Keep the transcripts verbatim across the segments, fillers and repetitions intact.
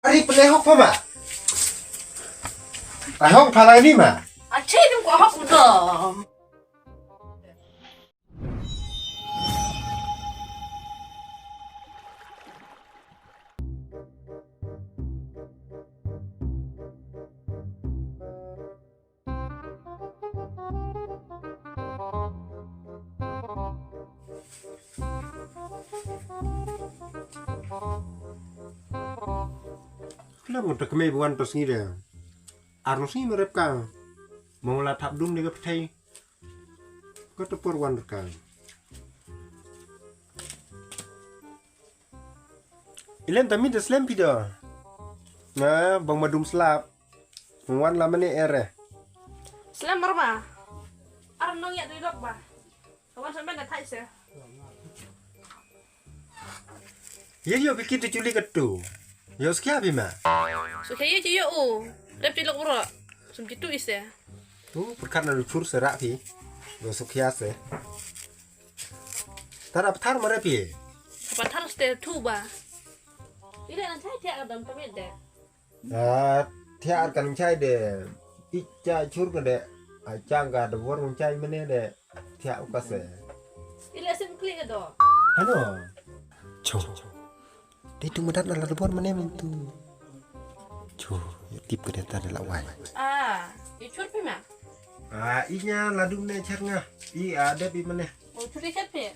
Ari pele hok pha ma. Ai hok pha lai ni ma. Achi dum ko hok dum. Khlem ngan ta kmie ba wan ta sngi de. Ar no sngi no rep ka. Mo la thap dum de ka pthai. Ka ta por wan ka. Ilem ta min ta slem phi da. Na bang ma dum slap. Wan la mane ere. Slem mar ma. Ar nong ya dui lok ba. Kawan sampe na thai se. Ye yo ki kit chuli ka tu. Yo skia bi ma. So ke ye chi yo u. Rep chi lok bro. Sum chi tu ise. Tu pyrkhat na lu chur se rak phi. Yo skia se. Tara pathar ma rep phi. Pathar ste tu ba. Ile nan thai thia ka dam pamit de. Ah, thiar kan chai de. Icha chur ka de. Ai chang ka de bor mun chai mene de. Thiar ka se. Ile sim klik do. Hano. Cho. Dei tu madat na la de bor mene men tu. Cho, ya tip ka de ta de la wai. Ah, i chur pi ma. Ah, inya la dum ne char nga. I ade pi mene. Oh, chur i chat pi.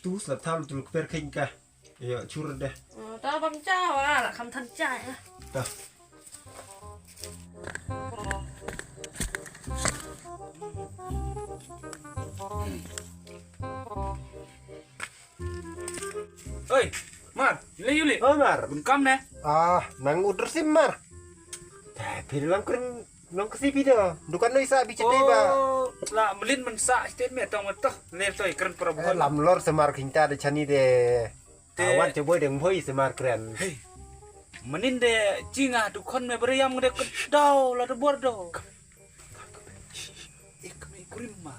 Tu sa tham tu per khen ka. Ïa, chur de. Oh, ta bang cha wa la kham than cha ïa. Ta. Oi, Mar, le yuli. Oh, Mar. Bun kam ne? Ah, nang udur sim, Mar. Tapi lang kren Nong kasi phi da. Dukan noi sa bi chete ba. Oh, la melin men sa chete me tong to. Ne to kren para. Eh, buhon. Lam lor semar khinta de chani de. Te. Awan che boy deng boy semar kren. Hey. Menin de chinga dukan me beriam de kedau la de bor do. Eh, kami kurim ma.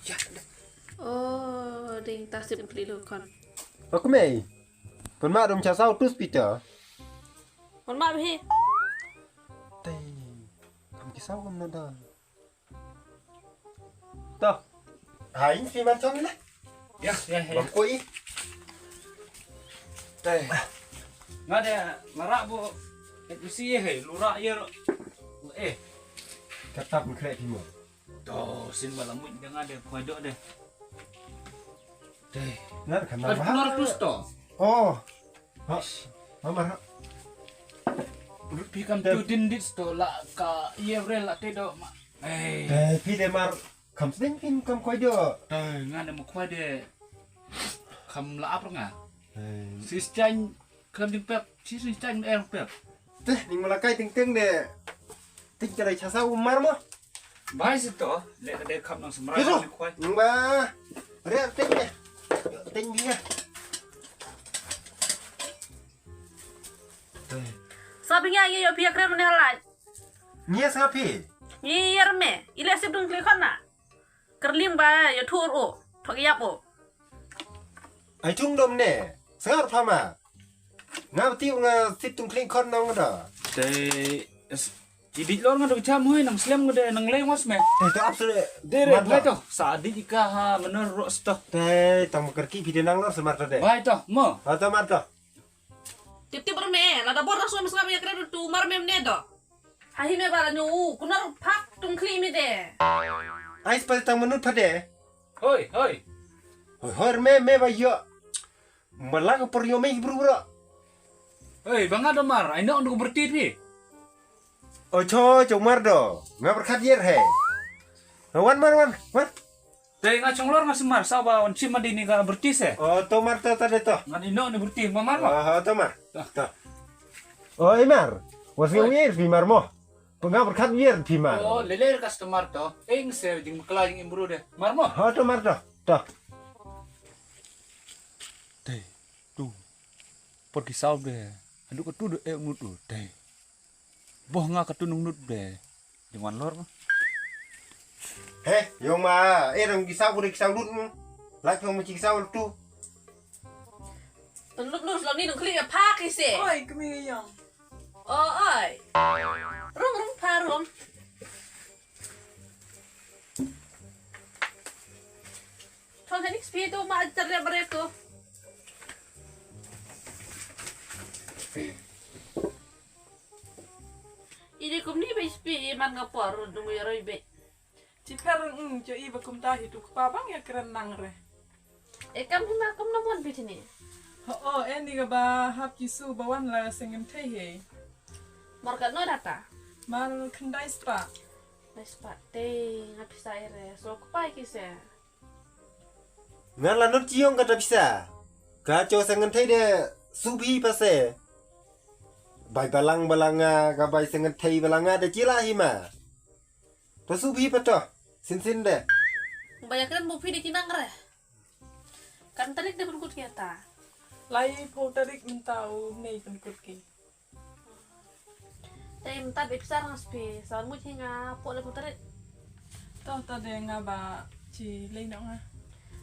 Ya, da. Oh, ding tasip kli dukan. Aku mei. Pun ma dong cha sau tus pita. Pun ma bhi. Tei. Kam ki sau kam na da. Toh. Ha, in phi mar chong le. Ya, ya, ya. Bang koi. Tei. Nga de marak bu. Et bisi ye he, lura ye ro. Eh. Katap mkre phi mo. To, sin ba la muj de nga de, koi do de. Tei. Nar kan. Ar ba. Tus to. Oh. Ha. Mama ha. Pi kam tu din dit sto la ka ye re la te do ma. Eh. Eh, pi de mar kam sdeng pin kam koi do. Eh, nga de mo koi de. Kam la ap nga. Eh. Sis chan kam ding pep, sis chan er pep. Teh, ning malakai ting ting de. Ting kare chasa umar mo. Bai si to, le ka de kham nang semra ni khwai. Nang ba. Re ting de. Ting dia. Sa bi ngi ïa ïoh phi ïa kren mane halai. Ngi ïa sngap phi. Ngi ïa rme, ila sip dung kli khon na. Kerling ba ïa thur o, thok ïap o. Ai chung dom ne, sngap pha ma. Nga bati nga sip tung kling khon nong da. Te i dik lor nga da cham hoi nang slem nga da nang leng was me. Te to absolute. De re bai to. Sa dik ka ha menor ro sto. Te tang ma kerki phi de nang lor semar to de. Bai to mo. Ha to mar to. Tip tip rme la da bor rasu me sngap ïa kre tu mar me ne do. Ha hi me ba la nyu u kunar phak tung kli me de. Ai spa tang menut pha de. Hoi hoi. Hoi hoi me me ba ïa. Malang por yo me bru bro. Hei, banga do mar, ai nok nuk bertit hi. O cho cho mar do. Nga berkat yer he. Wan mar wan wan. Te nga chonglor nga semar sa ba wan chim mandi ni ka bertis eh. O to mar to ta de to. Ngan ino ni bertis ma mar ma. O to mar. To. O i mar. Was nga wir phi mar mo. Penga berkat wir phi mar. O lele customer to. Eng se jing kla jing imbru de. Mar mo. O to mar to. To. Te. Tu. Por ki saw de. Adu ka tu de e ngut tu. Te. Boh nga ka tu nung nut de. Jingwan lor. He, yong ma, eh rong ki saw de ki saw lut. Lak yong ma ki saw tu. Tun lup lus long ni nong kli pha ki se. Oi, kami yang. O, oi. Rum, rum, pha, rum. Thong hanik spi tu ma jar le bare tu. Ini kum ni be spi man nga por dung ya roi be. Ci pher ng cho i ba kumta hi tu kpa bang ya kren nang re. E kam hi ma kum na mon bi tini. Ho o e ni ga ba hap ki su ba wan la sengem thei he. Mar ka no data. Mar khyndai spa. Dai spa te nga pisa ere so kpa ki se. Nga la not ci yong kata pisa. Ka cho sengem thei de su bi pa se. Bai balang balanga ka bai sengem thei balanga de ci la hi ma. To su bi pa to. Sin sin de. Ba ya kren bu phi de ki nang re. Kan tarik de pynkut ki ata. Lai pho tarik mynta u nei pynkut ki. Te mynta be pisa rang spi sa mut hi nga po le pho tarik. To to de nga ba ci lei nong nga.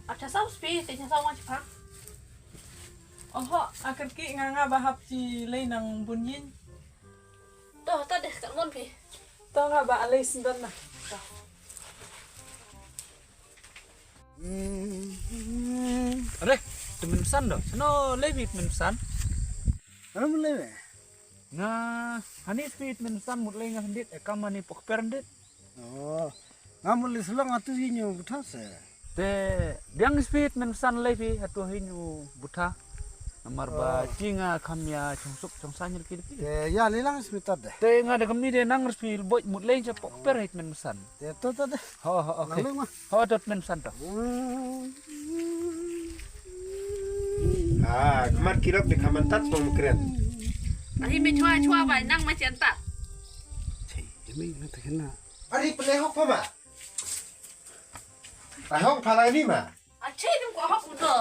Ap cha sau spi te cha sau nga ci phang. Oho akar ki nga nga ba hap ci lei nang bun yin. To to de ka mon phi. To nga ba alei sindan na. To. Are, te mynsan do. Sano lei bit mynsan. Ano mut lei be? Nga hani speed mynsan mut lei nga handit e kam hani pok per handit. Oh. Nga mut lei selong atu hi nyu butha se. Te biang speed mynsan lei bi atu hi nyu butha. Namar ba ci nga kam ya chongsuk chongsa nyil ki. Te ya lei lang speed tat de. Te nga de kam ni de nang speed boj mut lei cha pok per hit mynsan. Te to tat de. Ho ho okay. Ho dot men santa. Ah, kmat kirok de kaman tat pom kren. Ahi me chua chua bai nang ma chen tat. Chei, emi na te na. Ari pele hok pama. Ai hok pala ni ma. Achei dum ko hok udo.